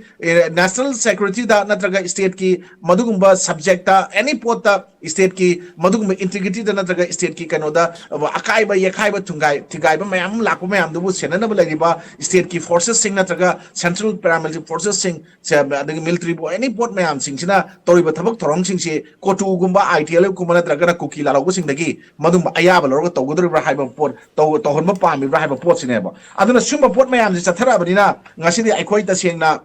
national security ꯗ ꯅꯠꯇ꯭ꯔꯒ state ꯀꯤ ꯃꯗꯨꯒꯨꯝꯕ subject ꯇ, any ꯄꯣꯠꯇ state ꯀꯤ ꯃꯗꯨꯒꯨꯝꯕ integrity ꯗ ꯅꯠꯇ꯭ꯔꯒ state ꯀꯤ ꯀꯩꯅꯣꯗ ꯑꯀꯥꯏꯕ ꯌꯦꯛꯈꯥꯏꯕ ꯊꯨꯡꯒꯥꯏ ꯊꯤꯒꯥꯏꯕ ꯃꯌꯥꯝ ꯑꯃ ꯂꯥꯛꯄ ꯃꯌꯥꯝꯗꯨꯕꯨ ꯁꯦꯟꯅꯅꯕ ꯂꯩꯔꯤꯕ state ꯀꯤ forces ꯁꯤꯡ ꯅꯠꯇ꯭ꯔꯒ central paramilitary forces ꯁꯤꯡ ꯁꯦ, ꯑꯗꯒꯤ military ꯕꯨ any ꯄꯣꯠ ꯃꯌꯥꯝꯁꯤꯡꯁꯤꯅ ꯇꯧꯔꯤꯕ ꯊꯕꯛ ꯊꯧꯔꯝꯁꯤꯡꯁꯤ ꯀꯣꯇꯨꯒꯨꯝꯕ, I T L F ꯀꯨꯝꯕ ꯅꯠꯇ꯭ꯔꯒꯅ ꯀꯨꯀꯤ ꯂꯥꯜꯍꯧꯕꯁꯤꯡꯗꯒꯤ ꯃꯗꯨꯝꯕ ꯑꯌꯥꯕ ꯂꯧꯔꯒ ꯇꯧꯒꯗꯧꯔꯤꯕ꯭ꯔꯥ ꯍꯥꯏꯕ ꯄꯣꯠ, ꯇꯧ-, ꯇꯧꯍꯟꯕ ꯄꯥꯝꯃꯤꯕ꯭ꯔꯥ ꯍꯥꯏꯕ ꯄꯣꯠꯁꯤꯅꯦꯕ꯫ ꯑꯗꯨꯅ ꯁꯨꯝꯕ ꯄꯣꯠ ꯃꯌꯥꯝꯁꯤ ꯆꯠꯊꯔꯛꯑꯕꯅꯤꯅ ꯉꯁꯤꯗꯤ ꯑꯩꯈꯣꯏ ꯇꯁꯦꯡꯅ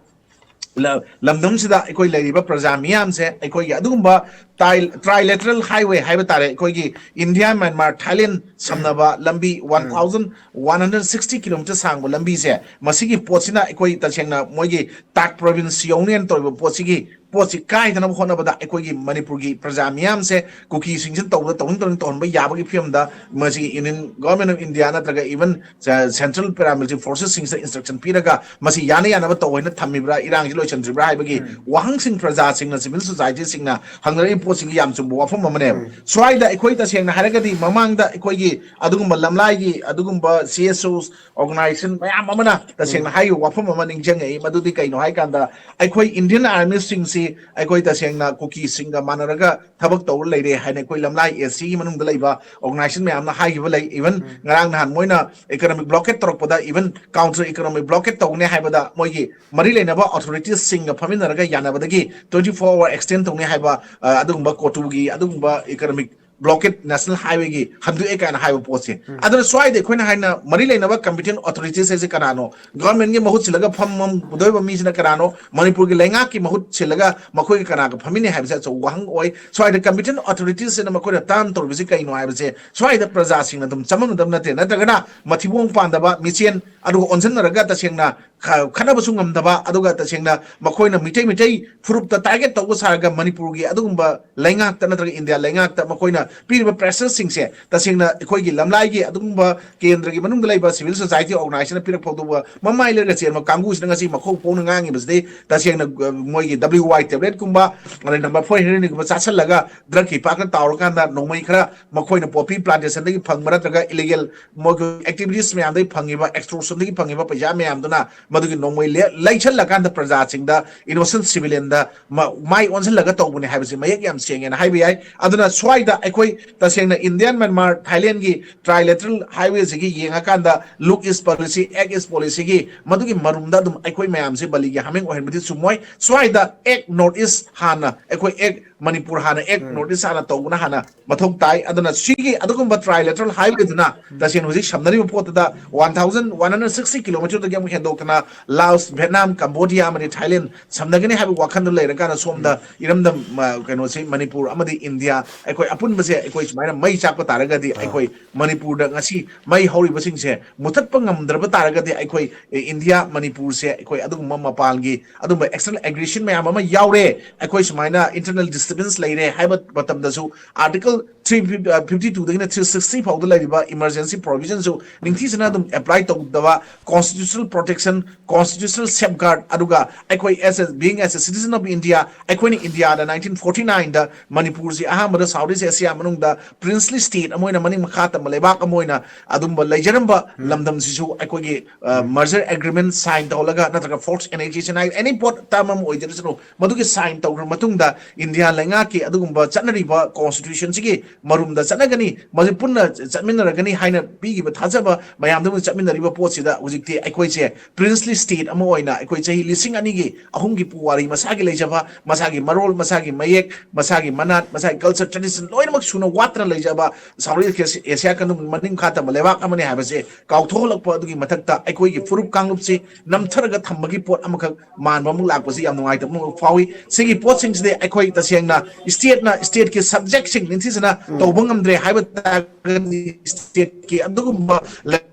ꯂ-, ꯂꯝꯗꯝꯁꯤꯗ ꯑꯩꯈꯣꯏ ꯂꯩꯔꯤꯕ ꯄ꯭ꯔꯖꯥ ꯃꯤꯌꯥꯝꯁꯦ ꯑꯩꯈꯣꯏꯒꯤ ꯑꯗꯨꯒꯨꯝꯕ tri-, trilateral highway ꯍꯥꯏꯕ ꯇꯥꯔꯦ, ꯑꯩꯈꯣꯏꯒꯤ ꯏꯟꯗꯤꯌꯥ, ꯃ꯭ꯌꯥꯟꯃꯥꯔ, ꯊꯥꯏꯂꯦꯟ ꯁꯝꯅꯕ ꯂꯝꯕꯤ one thousand one hundred sixty kilometer ꯁꯥꯡꯕ ꯂꯝꯕꯤꯁꯦ, ꯃꯁꯤꯒꯤ ꯄꯣꯠꯁꯤꯅ ꯑꯩꯈꯣꯏ ꯇꯁꯦꯡꯅ ꯃꯣꯏꯒꯤ ꯇꯥꯛ province ꯌꯧꯅꯦꯅ ꯇꯧꯔꯤꯕ ꯄꯣꯠꯁꯤꯒꯤ ꯄꯣꯠꯁꯤ ꯀꯥꯏꯗꯅꯕ ꯍꯣꯠꯅꯕꯗ ꯑꯩꯈꯣꯏꯒꯤ ꯃꯅꯤꯄꯨꯔꯒꯤ ꯄ꯭ꯔꯖꯥ ꯃꯤꯌꯥꯝꯁꯦ ꯀꯨꯀꯤꯁꯤꯡꯁꯤꯅ ꯇꯧꯕꯗ ꯇꯧꯅꯤꯡ ꯇꯧꯅꯤꯡ ꯇꯧꯍꯟꯕ ꯌꯥꯕꯒꯤ ꯐꯤꯕꯝꯗ ꯃꯁꯤꯒꯤ Union Government of India ꯅꯠꯇ꯭ꯔꯒ even ꯁ-, central paramilitary forces ꯁꯤꯡꯁꯤꯗ instruction ꯄꯤꯔꯒ ꯃꯁꯤ ꯌꯥꯅ ꯌꯥꯅꯕ ꯇꯧ ꯍꯥꯏꯅ ꯊꯝꯃꯤꯕ꯭ꯔꯥ, ꯏꯔꯥꯡꯁꯤ ꯂꯣꯏꯁꯤꯟꯗ꯭ꯔꯤꯕ꯭ꯔꯥ ꯍꯥꯏꯕꯒꯤ ꯋꯥꯍꯪꯁꯤꯡ ꯄ꯭ꯔꯖꯥꯁꯤꯡꯅ, civil society ꯁꯤꯡꯅ ꯍꯪꯅꯔꯛꯏꯕ ꯄꯣꯠꯁꯤꯡꯁꯤ ꯌꯥꯝ ꯆꯨꯝꯕ ꯋꯥꯐꯝ ꯑꯃꯅꯦꯕ꯫ ꯁ꯭ꯋꯥꯏꯗ ꯑꯩꯈꯣꯏ ꯇꯁꯦꯡꯅ ꯍꯥꯏꯔꯒꯗꯤ ꯃꯃꯥꯡꯗ ꯑꯩꯈꯣꯏꯒꯤ ꯑꯗꯨꯒꯨꯝꯕ ꯂꯝꯂꯥꯏꯒꯤ ꯑꯗꯨꯒꯨꯝꯕ C S Os organization ꯃꯌꯥꯝ ꯑꯃꯅ ꯇꯁꯦꯡꯅ ꯍꯥꯏꯔꯤꯕ ꯋꯥꯐꯝ ꯑꯃ ꯅꯤꯡꯁꯤꯡꯉꯛꯏ, ꯃꯗꯨꯗꯤ ꯀꯩꯅꯣ ꯍꯥꯏ ꯀꯥꯟꯗ ꯑꯩꯈꯣꯏ Indian army ꯁꯤꯡꯁꯤ ꯑꯩꯈꯣꯏ ꯇꯁꯦꯡꯅ ꯀꯨꯀꯤꯁꯤꯡꯒ ꯃꯥꯟꯅꯔꯒ ꯊꯕꯛ ꯇꯧꯔ ꯂꯩꯔꯦ ꯍꯥꯏꯅ ꯑꯩꯈꯣꯏ ꯂꯝꯂꯥꯏ A C ꯒꯤ ꯃꯅꯨꯡꯗ ꯂꯩꯕ organization ꯃꯌꯥꯝꯅ ꯍꯥꯏꯈꯤꯕ ꯂꯩ꯫ Even ꯉꯔꯥꯡ ꯅꯍꯥꯟ ꯃꯣꯏꯅ economic blockade ꯇꯧꯔꯛꯄꯗ, even counter economic blockade ꯇꯧꯒꯅꯤ ꯍꯥꯏꯕꯗ ꯃꯣꯏꯒꯤ ꯃꯔꯤ ꯂꯩꯅꯕ authorities ꯁꯤꯡꯒ ꯐꯝꯃꯤꯟꯅꯔꯒ ꯌꯥꯅꯕꯗꯒꯤ twenty four hour extend ꯇꯧꯅꯤ ꯍꯥꯏꯕ, ꯑ, ꯑꯗꯨꯒꯨꯝꯕ ꯀꯣꯇꯨꯒꯤ ꯑꯗꯨꯒꯨꯝꯕ economic blockade national highway ꯒꯤ ꯍꯟꯗꯣꯛꯑꯦ ꯀꯥꯏꯅ ꯍꯥꯏꯕ ꯄꯣꯠꯁꯦ꯫ ꯑꯗꯨꯅ ꯁ꯭ꯋꯥꯏꯗ ꯑꯩꯈꯣꯏꯅ ꯍꯥꯏꯅ ꯃꯔꯤ ꯂꯩꯅꯕ competent authorities ꯍꯥꯏꯁꯦ ꯀꯅꯥꯅꯣ? Government ꯀꯤ ꯃꯍꯨꯠ ꯁꯤꯜꯂꯒ ꯐꯝꯃꯝꯒꯗꯧꯔꯤꯕ ꯃꯤꯁꯤꯅ ꯀꯅꯥꯅꯣ? ꯃꯅꯤꯄꯨꯔꯒꯤ ꯂꯩꯉꯥꯛꯀꯤ ꯃꯍꯨꯠ ꯁꯤꯜꯂꯒ ꯃꯈꯣꯏꯒ ꯀꯅꯥꯒ ꯐꯝꯃꯤꯟꯅꯩ ꯍꯥꯏꯕꯁꯦ ꯑꯆꯧꯕ ꯋꯥꯍꯪ ꯑꯣꯏ꯫ ꯁ꯭ꯋꯥꯏꯗ competent authorities ꯁꯤꯅ ꯃꯈꯣꯏꯅ ꯇꯥꯔꯟ ꯇꯧꯔꯤꯕꯁꯤ ꯀꯩꯅꯣ ꯍꯥꯏꯕꯁꯦ ꯁ꯭ꯋꯥꯏꯗ ꯄ꯭ꯔꯖꯥꯁꯤꯡꯅ ꯑꯗꯨꯝ ꯆꯃꯝꯅꯗꯕ ꯅꯠꯇꯦ꯫ ꯅꯠꯇ꯭ꯔꯒꯅ ꯃꯊꯤꯕꯣꯡ ꯄꯥꯟꯗꯕ ꯃꯤꯆꯦꯟ ꯑꯗꯨꯒ ꯑꯣꯟꯁꯤꯟꯅꯔꯒ ꯇꯁꯦꯡꯅ ꯈ- ꯈꯠꯅꯕꯁꯨ ꯉꯝꯗꯕ, ꯑꯗꯨꯒ ꯇꯁꯦꯡꯅ ꯃꯈꯣꯏꯅ ꯃꯤꯇꯩ ꯃꯤꯇꯩ ꯐꯨꯔꯨꯞꯇ ꯇꯥꯔꯒꯦꯠ ꯇꯧꯕ ꯁꯥꯔꯒ ꯃꯅꯤꯄꯨꯔꯒꯤ ꯑꯗꯨꯒꯨꯝꯕ ꯂꯩꯉꯥꯛꯇ ꯅꯠꯇ꯭ꯔꯒ ꯏꯟꯗꯤꯌꯥ ꯂꯩꯉꯥꯛꯇ ꯃꯈꯣꯏꯅ ꯄꯤꯔꯤꯕ ꯄ꯭ꯔꯦꯁꯔꯁꯤꯡꯁꯦ ꯇꯁꯦꯡꯅ ꯑꯩꯈꯣꯏꯒꯤ ꯂꯝꯂꯥꯏꯒꯤ ꯑꯗꯨꯒꯨꯝꯕ ꯀꯦꯟꯗ꯭ꯔꯒꯤ ꯃꯅꯨꯡꯗ ꯂꯩꯕ ꯁꯤꯚꯤꯜ ꯁꯣꯁꯥꯏꯇꯤ ꯑꯣꯔꯒꯅꯥꯏꯖꯦꯁꯟꯅ ꯄꯤꯔꯛ ꯐꯥꯎꯗꯕ ꯃꯃꯥꯏ ꯂꯩꯔꯒ ꯆꯦꯟꯕ ꯀꯥꯡꯕꯨꯁꯤꯅ ꯉꯁꯤ ꯃꯈꯣꯡ ꯄꯣꯡꯅ ꯉꯥꯡꯉꯤꯕꯁꯤꯗꯤ ꯇꯁꯦꯡꯅ, ꯑ, ꯃꯣꯏꯒꯤ W Y tablet ꯀꯨꯝꯕ, ꯑꯗꯩ number four heroin ꯒꯨꯝꯕ ꯆꯥꯁꯤꯜꯂꯒ ꯗ꯭ꯔꯒꯀꯤ ꯄꯥꯛꯇ ꯇꯥꯎꯔꯀꯥꯟꯗ ꯅꯣꯡꯃꯩ ꯈꯔ ꯃꯈꯣꯏꯅ ꯄꯣꯄꯤ ꯄ꯭ꯂꯥꯟꯇꯦꯁꯟꯗꯒꯤ ꯐꯪꯕ ꯅꯠꯇ꯭ꯔꯒ ꯏꯂꯤꯒꯦꯜ ꯃꯣꯏꯒꯤ ꯑꯦꯛꯇꯤꯚꯤꯇꯤꯁ ꯃꯌꯥꯝꯗꯒꯤ ꯐꯪꯉꯤꯕ, ꯑꯦꯛꯁꯇꯣꯔꯁꯟꯗꯒꯤ ꯐꯪꯉꯤꯕ ꯄꯩꯁꯥ ꯃꯌꯥꯝꯗꯨꯅ ꯃꯗꯨꯒꯤ ꯅꯣꯡꯃꯩ ꯂꯦ- ꯂꯩꯁꯜꯂꯀꯥꯟꯗ ꯄ꯭ꯔꯖꯥꯁꯤꯡꯗ, ꯏꯅꯣꯁꯦꯟ ꯁꯤꯚꯤꯂꯤꯌꯟꯗ ꯃ- ꯃꯥꯏ ꯑꯣꯟꯁꯤꯜꯂꯒ ꯇꯧꯕꯅꯦ ꯍꯥꯏꯕꯁꯤ ꯃꯌꯦꯛ ꯌꯥꯝ ꯁꯦꯡꯉꯦꯅ ꯍꯥꯏꯕ ꯌꯥꯏ꯫ ꯑꯗꯨꯅ ꯁ꯭ꯋꯥꯏꯗ ꯑꯩꯈꯣꯏ ꯇꯁꯦꯡꯅ ꯏꯟꯗꯤꯌꯥꯟ ꯃ꯭ꯌꯥꯟꯃꯥꯔ ꯊꯥꯏꯂꯦꯟꯒꯤ trilateral highway ꯁꯤꯒꯤ ꯌꯦꯡꯉꯀꯥꯟꯗ look east policy, act east policy ꯒꯤ ꯃꯗꯨꯒꯤ ꯃꯔꯨꯝꯗ ꯑꯗꯨꯝ ꯑꯩꯈꯣꯏ ꯃꯌꯥꯝꯁꯦ ꯕꯂꯤꯒꯤ ꯍꯥꯃꯦꯡ ꯑꯣꯏꯍꯟꯕꯗꯤ ꯆꯨꯝꯃꯣꯏ꯫ ꯁ꯭ꯋꯥꯏꯗ act north east ꯍꯥꯟꯅ, ꯑꯩꯈꯣꯏ act ꯃꯅꯤꯄꯨꯔ ꯍꯥꯟꯅ, act north east ꯍꯥꯟꯅ ꯇꯧꯕꯅ ꯍꯥꯟꯅ ꯃꯊꯧ ꯇꯥꯏ꯫ ꯑꯗꯨꯅ ꯁꯤꯒꯤ ꯑꯗꯨꯒꯨꯝꯕ trilateral highway ꯗꯨꯅ ꯇꯁꯦꯡꯅ ꯍꯧꯖꯤꯛ ꯁꯝꯅꯔꯤꯕ ꯄꯣꯠꯇꯨꯗ one thousand one hundred sixty kilometer ꯗꯒꯤ ꯑꯃꯨꯛ ꯍꯦꯟꯗꯣꯛꯇꯅ ꯂꯥꯎꯁ, ꯚꯦꯠꯅꯥꯝ, ꯀꯝꯕꯣꯗꯤꯌꯥ ꯑꯃꯗꯤ ꯊꯥꯏꯂꯦꯟ ꯁꯝꯅꯒꯅꯤ ꯍꯥꯏꯕ ꯋꯥꯈꯜꯗ ꯂꯩꯔꯀꯥꯟꯗ ꯁꯣꯝꯗ ꯏꯔꯝꯗꯝ, ꯑ, ꯀꯩꯅꯣꯁꯤ ꯃꯅꯤꯄꯨꯔ ꯑꯃꯗꯤ ꯏꯟꯗꯤꯌꯥ ꯑꯩꯈꯣꯏ ꯑꯄꯨꯟꯕꯁꯦ ꯑꯩꯈꯣꯏ ꯁꯨꯃꯥꯏꯅ ꯃꯩ ꯆꯥꯛꯄ ꯇꯥꯔꯒꯗꯤ ꯑꯩꯈꯣꯏ ꯃꯅꯤꯄꯨꯔꯗ ꯉꯁꯤ ꯃꯩ ꯍꯧꯔꯤꯕꯁꯤꯡꯁꯦ ꯃꯨꯊꯠꯄ ꯉꯝꯗ꯭ꯔꯕ ꯇꯥꯔꯒꯗꯤ ꯑꯩꯈꯣꯏ, ꯑꯦ, ꯏꯟꯗꯤꯌꯥ ꯃꯅꯤꯄꯨꯔꯁꯦ ꯑꯩꯈꯣꯏ ꯑꯗꯨꯒꯨꯝꯕ ꯃꯄꯥꯟꯒꯤ ꯑꯗꯨꯝꯕ external aggression ꯃꯌꯥꯝ ꯑꯃ ꯌꯥꯎꯔꯦ꯫ ꯑꯩꯈꯣꯏ ꯁꯨꯃꯥꯏꯅ internal disturbance ꯂꯩꯔꯦ ꯍꯥꯏꯕ ꯃꯇꯝꯗꯁꯨ article three fifty two ꯗꯒꯤꯅ three sixty ꯐꯥꯎꯗ ꯂꯩꯔꯤꯕ emergency provision ꯁꯨ ꯅꯤꯡꯊꯤꯖꯅ ꯑꯗꯨꯝ apply ꯇꯧꯗꯕ, constitutional protection, constitutional safeguard, ꯑꯗꯨꯒ ꯑꯩꯈꯣꯏ as a, being as a citizen of India, ꯑꯩꯈꯣꯏꯅ ꯏꯟꯗꯤꯌꯥꯗ nineteen forty nine ꯗ ꯃꯅꯤꯄꯨꯔꯁꯤ ꯑꯍꯥꯟꯕꯗ South East Asia ꯃꯅꯨꯡꯗ princely state ꯑꯃ ꯑꯣꯏꯅ ꯃꯅꯤꯡ ꯃꯈꯥ ꯇꯝꯕ ꯂꯩꯕꯥꯛ ꯑꯃ ꯑꯣꯏꯅ ꯑꯗꯨꯝꯕ ꯂꯩꯖꯔꯝꯕ ꯂꯝꯗꯝꯁꯤꯁꯨ ꯑꯩꯈꯣꯏꯒꯤ, ꯑ, merger agreement sign ꯇꯧꯍꯜꯂꯒ ꯅꯠꯇ꯭ꯔꯒ forced annexation ꯍꯥꯏ, any ꯄꯣꯠ term ꯑꯃ ꯑꯣꯏꯖꯔꯁꯅꯨ, ꯃꯗꯨꯒꯤ sign ꯇꯧꯈ꯭ꯔ ꯃꯇꯨꯡꯗ ꯏꯟꯗꯤꯌꯥ ꯂꯩꯉꯥꯛꯀꯤ ꯑꯗꯨꯒꯨꯝꯕ ꯆꯠꯅꯔꯤꯕ constitution ꯁꯤꯒꯤ ꯃꯔꯨꯝꯗ ꯆꯠꯅꯒꯅꯤ, ꯃꯁꯤ ꯄꯨꯟꯅ ꯆꯠꯃꯤꯟꯅꯔꯒꯅꯤ ꯍꯥꯏꯅ ꯄꯤꯈꯤꯕ ꯊꯥꯖꯕ ꯃꯌꯥꯝꯗꯨ ꯆꯠꯃꯤꯟꯅꯔꯤꯕ ꯄꯣꯠꯁꯤꯗ ꯍꯧꯖꯤꯛꯇꯤ ꯑꯩꯈꯣꯏꯁꯦ princely state ꯑꯃ ꯑꯣꯏꯅ ꯑꯩꯈꯣꯏ ꯆꯍꯤ ꯂꯤꯁꯤꯡ ꯑꯅꯤꯒꯤ ꯑꯍꯨꯝꯒꯤ ꯄꯨꯋꯥꯔꯤ, ꯃꯁꯥꯒꯤ ꯂꯩꯖꯕ, ꯃꯁꯥꯒꯤ ꯃꯔꯣꯜ, ꯃꯁꯥꯒꯤ ꯃꯌꯦꯛ, ꯃꯁꯥꯒꯤ ꯃꯅꯥꯠ, ꯃꯁꯥꯒꯤ culture tradition ꯂꯣꯏꯅꯃꯛ ꯁꯨꯅ ꯋꯥꯠꯇꯅ ꯂꯩꯖꯕ South East Asia ꯀ ꯃꯅꯤꯡ ꯃꯈꯥ ꯇꯝꯕ ꯂꯩꯕꯥꯛ ꯑꯃꯅꯤ ꯍꯥꯏꯕꯁꯦ ꯀꯥꯎꯊꯣꯛꯍꯜꯂꯛꯄ ꯑꯗꯨꯒꯤ ꯃꯊꯛꯇ ꯑꯩꯈꯣꯏꯒꯤ ꯐꯨꯔꯨꯞ ꯀꯥꯡꯂꯨꯞꯁꯤ ꯅꯝꯊꯔꯒ ꯊꯝꯕꯒꯤ ꯄꯣꯠ ꯑꯃꯈꯛ ꯃꯥꯟꯕ ꯑꯃꯨꯛ ꯂꯥꯛꯄꯁꯤ ꯌꯥꯝ ꯅꯨꯡꯉꯥꯏꯇꯕ ꯑꯃ ꯐꯥꯎꯏ꯫ ꯁꯤꯒꯤ ꯄꯣꯠꯁꯤꯡꯁꯤꯗꯤ ꯑꯩꯈꯣꯏ ꯇꯁꯦꯡꯅ state ꯅ, state ꯀꯤ subject ꯁꯤꯡ ꯅꯤꯡꯊꯤꯖꯅ ꯇꯧꯕ ꯉꯝꯗ꯭ꯔꯦ ꯍꯥꯏꯕ ꯇꯥꯔꯒꯗꯤ state ꯀꯤ ꯑꯗꯨꯒꯨꯝꯕ ꯂꯩ-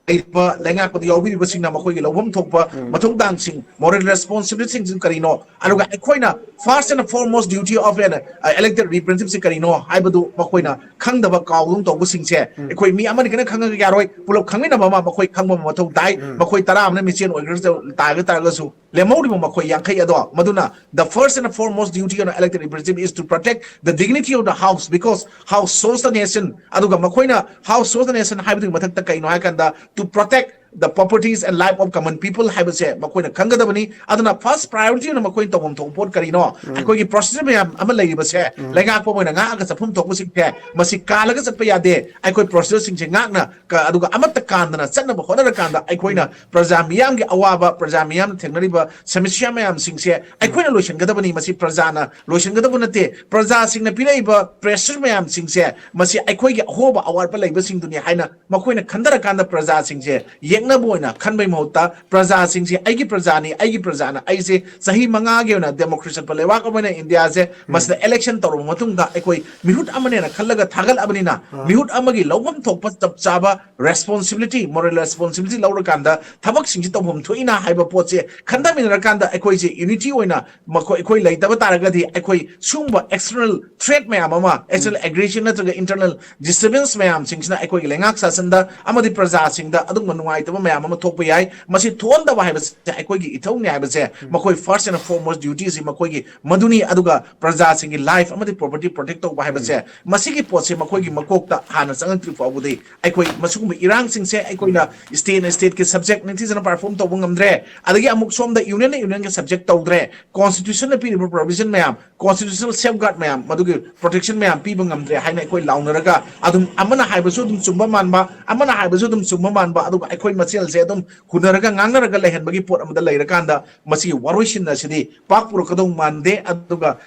ꯂꯩꯔꯤꯕ ꯂꯩꯉꯥꯛꯄꯗ ꯌꯥꯎꯕꯤꯔꯤꯕꯁꯤꯡꯅ ꯃꯈꯣꯏꯒꯤ ꯂꯧꯐꯝ ꯊꯣꯛꯄ ꯃꯊꯧꯗꯥꯡꯁꯤꯡ, moral responsibilityꯁꯤꯡ ꯀꯔꯤꯅꯣ, ꯑꯗꯨꯒ ꯑꯩꯈꯣꯏꯅ first and foremost duty of an elected representativeꯁꯤ ꯀꯔꯤꯅꯣ ꯍꯥꯏꯕꯗꯨ ꯃꯈꯣꯏꯅ ꯈꯪꯗꯕ, ꯀꯥꯎꯗꯨꯅ ꯇꯧꯕꯁꯤꯡꯁꯦ ꯑꯩꯈꯣꯏ ꯃꯤ ꯑꯃꯅꯤ ꯈꯛꯇ ꯈꯪꯉꯒ ꯌꯥꯔꯣꯏ꯫ ꯄꯨꯂꯞ ꯈꯪꯃꯤꯟꯅꯕ ꯑꯃ ꯃꯈꯣꯏ ꯈꯪꯕ ꯑꯃ ꯃꯊꯧ ꯇꯥꯏ꯫ ꯃꯈꯣꯏ ꯇꯔꯥ ꯑꯃꯅ ꯃꯤꯆꯦꯟ ꯑꯣꯏꯈ꯭ꯔ ꯇꯥꯔꯒ ꯇꯥꯔꯒꯁꯨ, ꯂꯦꯝꯍꯧꯔꯤꯕ ꯃꯈꯣꯏ ꯌꯥꯡꯈꯩ ꯑꯗꯣ, ꯃꯗꯨꯅ the first and foremost duty of an elected representative is to protect the dignity of the house, because house serves the nation. ꯑꯗꯨꯒ ꯃꯈꯣꯏꯅ house serves the nation ꯍꯥꯏꯕꯗꯨꯒꯤ ꯃꯊꯛꯇ ꯀꯩꯅꯣ ꯍꯥꯏ ꯀꯥꯟꯗ, to protect the properties and life of common people ꯍꯥꯏꯕꯁꯦ ꯃꯈꯣꯏꯅ ꯈꯪꯒꯗꯕꯅꯤ꯫ ꯑꯗꯨꯅ first priority ꯑꯣꯏꯅ ꯃꯈꯣꯏꯅ ꯇꯧꯐꯝ ꯊꯣꯛꯄ ꯄꯣꯠ ꯀꯔꯤꯅꯣ? ꯑꯩꯈꯣꯏꯒꯤ procedure ꯃꯌꯥꯝ ꯑꯃ ꯂꯩꯔꯤꯕꯁꯦ, ꯂꯩꯉꯥꯛꯄ ꯑꯣꯏꯅ ꯉꯥꯛꯑꯒ ꯆꯠꯐꯝ ꯊꯣꯛꯄꯁꯤꯡꯁꯦ ꯃꯁꯤ ꯀꯥꯜꯂꯒ ꯆꯠꯄ ꯌꯥꯗꯦ꯫ ꯑꯩꯈꯣꯏ procedureꯁꯤꯡꯁꯦ ꯉꯥꯛꯅ ꯀ-, ꯑꯗꯨꯒ ꯑꯃꯠꯇ ꯀꯥꯟꯗꯅ ꯆꯠꯅꯕ ꯍꯣꯠꯅꯔꯀꯥꯟꯗ ꯑꯩꯈꯣꯏꯅ ꯄ꯭ꯔꯖꯥ ꯃꯤꯌꯥꯝꯒꯤ ꯑꯋꯥꯕ, ꯄ꯭ꯔꯖꯥ ꯃꯤꯌꯥꯝꯅ ꯊꯦꯡꯅꯔꯤꯕ ꯁꯃꯁ꯭ꯌꯥ ꯃꯌꯥꯝꯁꯤꯡꯁꯦ ꯑꯩꯈꯣꯏꯅ ꯂꯣꯏꯁꯤꯟꯒꯗꯕꯅꯤ꯫ ꯃꯁꯤ ꯄ꯭ꯔꯖꯥꯅ ꯂꯣꯏꯁꯤꯟꯒꯗꯕ ꯅꯠꯇꯦ꯫ ꯄ꯭ꯔꯖꯥꯁꯤꯡꯅ ꯄꯤꯔꯛꯏꯕ pressure ꯃꯌꯥꯝꯁꯤꯡꯁꯦ ꯃꯁꯤ ꯑꯩꯈꯣꯏꯒꯤ ꯑꯍꯣꯕ ꯑꯋꯥꯠꯄ ꯂꯩꯕꯁꯤꯡꯗꯨꯅꯤ ꯍꯥꯏꯅ ꯃꯈꯣꯏꯅ ꯈꯟꯊꯔꯀꯥꯟꯗ ꯄ꯭ꯔꯖꯥꯁꯤꯡꯁꯦ ꯌꯦꯛꯅꯕ ꯑꯣꯏꯅ ꯈꯟꯕꯩ ꯃꯍꯨꯠꯇ ꯄ꯭ꯔꯖꯥꯁꯤꯡꯁꯦ ꯑꯩꯒꯤ ꯄ꯭ꯔꯖꯥꯅꯤ, ꯑꯩꯒꯤ ꯄ꯭ꯔꯖꯥꯅ ꯑꯩꯁꯦ ꯆꯍꯤ ꯃꯉꯥꯒꯤ ꯑꯣꯏꯅ democracy ꯆꯠꯄ ꯂꯩꯕꯥꯛ ꯑꯃ ꯑꯣꯏꯅ ꯏꯟꯗꯤꯌꯥꯁꯦ ꯃꯁꯤꯗ election ꯇꯧꯔꯕ ꯃꯇꯨꯡꯗ ꯑꯩꯈꯣꯏ ꯃꯤꯍꯨꯠ ꯑꯃꯅꯦꯅ ꯈꯜꯂꯒ ꯊꯥꯒꯠꯂꯕꯅꯤꯅ, ꯃꯤꯍꯨꯠ ꯑꯃꯒꯤ ꯂꯧꯐꯝ ꯊꯣꯛꯄ ꯆꯞ ꯆꯥꯕ responsibility, moral responsibility ꯂꯧꯔꯀꯥꯟꯗ ꯊꯕꯛꯁꯤꯡꯁꯤ ꯇꯧꯐꯝ ꯊꯣꯛꯏꯅ ꯍꯥꯏꯕ ꯄꯣꯠꯁꯦ ꯈꯟꯊꯃꯤꯟꯅꯔꯀꯥꯟꯗ ꯑꯩꯈꯣꯏꯁꯦ unity ꯑꯣꯏꯅ ꯃꯈꯣꯏ, ꯑꯩꯈꯣꯏ ꯂꯩꯇꯕ ꯇꯥꯔꯒꯗꯤ ꯑꯩꯈꯣꯏ ꯁꯤꯒꯨꯝꯕ external threat ꯃꯌꯥꯝ ꯑꯃ, external aggression ꯅꯠꯇ꯭ꯔꯒ internal disturbance ꯃꯌꯥꯝꯁꯤꯡꯁꯤꯅ ꯑꯩꯈꯣꯏꯒꯤ ꯂꯩꯉꯥꯛ ꯁꯥꯁꯟꯗ ꯑꯃꯗꯤ ꯄ꯭ꯔꯖꯥꯁꯤꯡꯗ ꯑꯗꯨꯒꯨꯝꯕ ꯅꯨꯡꯉꯥꯏꯇꯕ ꯃꯌꯥꯝ ꯑꯃ ꯊꯣꯛꯄ ꯌꯥꯏ꯫ ꯃꯁꯤ ꯊꯣꯛꯍꯟꯗꯕ ꯍꯥꯏꯕꯁꯦ ꯑꯩꯈꯣꯏꯒꯤ ꯏꯊꯧꯅꯤ ꯍꯥꯏꯕꯁꯦ ꯃꯈꯣꯏ first and foremost duty ꯁꯤ ꯃꯈꯣꯏꯒꯤ ꯃꯗꯨꯅꯤ꯫ ꯑꯗꯨꯒ ꯄ꯭ꯔꯖꯥꯁꯤꯡꯒꯤ life ꯑꯃꯗꯤ property protect ꯇꯧꯕ ꯍꯥꯏꯕꯁꯦ, ꯃꯁꯤꯒꯤ ꯄꯣꯠꯁꯦ ꯃꯈꯣꯏꯒꯤ ꯃꯀꯣꯛꯇ ꯍꯥꯟꯅ ꯆꯪꯉꯛꯇ꯭ꯔꯤ ꯐꯥꯎꯕꯗꯤ ꯑꯩꯈꯣꯏ ꯃꯁꯤꯒꯨꯝꯕ ꯏꯔꯥꯡꯁꯤꯡꯁꯦ ꯑꯩꯈꯣꯏꯅ state ꯅ state ꯀꯤ subject ꯅꯤꯡꯊꯤꯖꯅ perform ꯇꯧꯕ ꯉꯝꯗ꯭ꯔꯦ, ꯑꯗꯒꯤ ꯑꯃꯨꯛ ꯁꯣꯝꯗ union ꯅ union ꯒꯤ subject ꯇꯧꯗ꯭ꯔꯦ, constitution ꯅ ꯄꯤꯔꯤꯕ provision ꯃꯌꯥꯝ, constitutional safeguard ꯃꯌꯥꯝ, ꯃꯗꯨꯒꯤ protection ꯃꯌꯥꯝ ꯄꯤꯕ ꯉꯝꯗ꯭ꯔꯦ ꯍꯥꯏꯅ ꯑꯩꯈꯣꯏ ꯂꯥꯎꯅꯔꯒ ꯑꯗꯨꯝ ꯑꯃꯅ ꯍꯥꯏꯕꯁꯨ ꯑꯗꯨꯝ ꯆꯨꯝꯕ ꯃꯥꯟꯕ, ꯑꯃꯅ ꯍꯥꯏꯕꯁꯨ ꯑꯗꯨꯝ ꯆꯨꯝꯕ ꯃꯥꯟꯕ, ꯑꯗꯨꯒ ꯑꯩꯈꯣꯏ ꯃꯁꯦꯜꯁꯦ ꯑꯗꯨꯝ ꯍꯨꯟꯅꯔꯒ ꯉꯥꯡꯅꯔꯒ ꯂꯩꯍꯟꯕꯒꯤ ꯄꯣꯠ ꯑꯃꯗ ꯂꯩꯔꯀꯥꯟꯗ ꯃꯁꯤꯒꯤ ꯋꯥꯔꯣꯏꯁꯤꯟ ꯑꯁꯤꯗꯤ ꯄꯥꯛ ꯄꯨꯔꯛꯀꯗꯧ ꯃꯥꯟꯗꯦ꯫ ꯑꯗꯨꯒ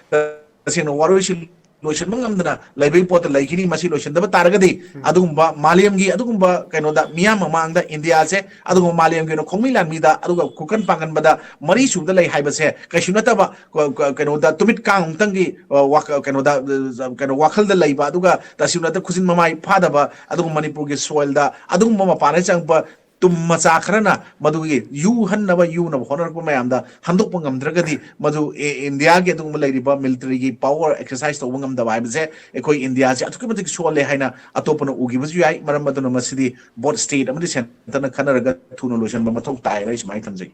ꯇꯁꯦꯡꯅ ꯋꯥꯔꯣꯏꯁꯤꯟ ꯂꯣꯏꯁꯤꯟꯕ ꯉꯝꯗꯅ ꯂꯩꯕꯒꯤ ꯄꯣꯠꯇ ꯂꯩꯈꯤꯅꯤ꯫ ꯃꯁꯤ ꯂꯣꯏꯁꯤꯟꯗꯕ ꯇꯥꯔꯒꯗꯤ ꯑꯗꯨꯒꯨꯝꯕ ꯃꯥꯂꯦꯝꯒꯤ ꯑꯗꯨꯒꯨꯝꯕ ꯀꯩꯅꯣꯗ ꯃꯤꯌꯥꯝ ꯃꯃꯥꯡꯗ ꯏꯟꯗꯤꯌꯥꯁꯦ ꯑꯗꯨꯒꯨꯝꯕ ꯃꯥꯂꯦꯝꯒꯤ ꯑꯣꯏꯅ ꯈꯣꯡꯃꯤ ꯂꯥꯟꯃꯤꯗ ꯑꯗꯨꯒ ꯈꯨꯀꯟ ꯄꯥꯡꯒꯟꯕꯗ ꯃꯔꯤ ꯁꯨꯕꯗ ꯂꯩ ꯍꯥꯏꯕꯁꯦ ꯀꯩꯁꯨ ꯅꯠꯇꯕ ꯀ-, ꯀ-, ꯀꯩꯅꯣꯗ ꯇꯨꯃꯤꯠ ꯀꯥꯡ ꯑꯃꯨꯛꯇꯪꯒꯤ, ꯑ, ꯋꯥꯈ-, ꯀꯩꯅꯣꯗ, ꯑ, ꯀꯩꯅꯣ ꯋꯥꯈꯜꯗ ꯂꯩꯕ ꯑꯗꯨꯒ ꯇꯁꯦꯡꯅ ꯈꯨꯖꯤꯟ ꯃꯃꯥꯏ ꯐꯥꯗꯕ ꯑꯗꯨꯒ ꯃꯅꯤꯄꯨꯔꯒꯤ ꯁꯣꯏꯜꯗ ꯑꯗꯨꯒꯨꯝꯕ ꯃꯄꯥꯟꯗ ꯆꯪꯕ ꯇꯨꯝ ꯃꯆꯥ ꯈꯔꯅ ꯃꯗꯨꯒꯤ ꯌꯨ ꯍꯟꯅꯕ, ꯌꯨꯅꯕ ꯍꯣꯠꯅꯔꯛꯄ ꯃꯌꯥꯝꯗ ꯍꯟꯗꯣꯛꯄ ꯉꯝꯗ꯭ꯔꯒꯗꯤ ꯃꯗꯨ ꯏ-, ꯏꯟꯗꯤꯌꯥꯒꯤ ꯑꯗꯨꯒꯨꯝꯕ ꯂꯩꯔꯤꯕ ꯃꯤꯂꯤꯇꯔꯤꯒꯤ ꯄꯋꯔ ꯑꯦꯛꯁꯔꯁꯥꯏꯁ ꯇꯧꯕ ꯉꯝꯗꯕ ꯍꯥꯏꯕꯁꯦ ꯑꯩꯈꯣꯏ ꯏꯟꯗꯤꯌꯥꯁꯦ ꯑꯗꯨꯛꯀꯤ ꯃꯇꯤꯛ ꯁꯣꯜꯂꯦ ꯍꯥꯏꯅ ꯑꯇꯣꯞꯄꯅ ꯎꯈꯤꯕꯁꯨ ꯌꯥꯏ꯫ ꯃꯔꯝ ꯑꯗꯨꯅ ꯃꯁꯤꯗꯤ ꯕꯣꯠ ꯁ꯭ꯇꯦꯠ ꯑꯃꯗꯤ ꯁꯦꯟꯇꯔꯅ ꯈꯟꯅꯔꯒ ꯊꯨꯅ ꯂꯣꯏꯁꯤꯟꯕ ꯃꯊꯧ ꯇꯥꯏ ꯍꯥꯏꯅ ꯑꯩ ꯁꯨꯃꯥꯏꯅ ꯊꯝꯖꯒꯦ꯫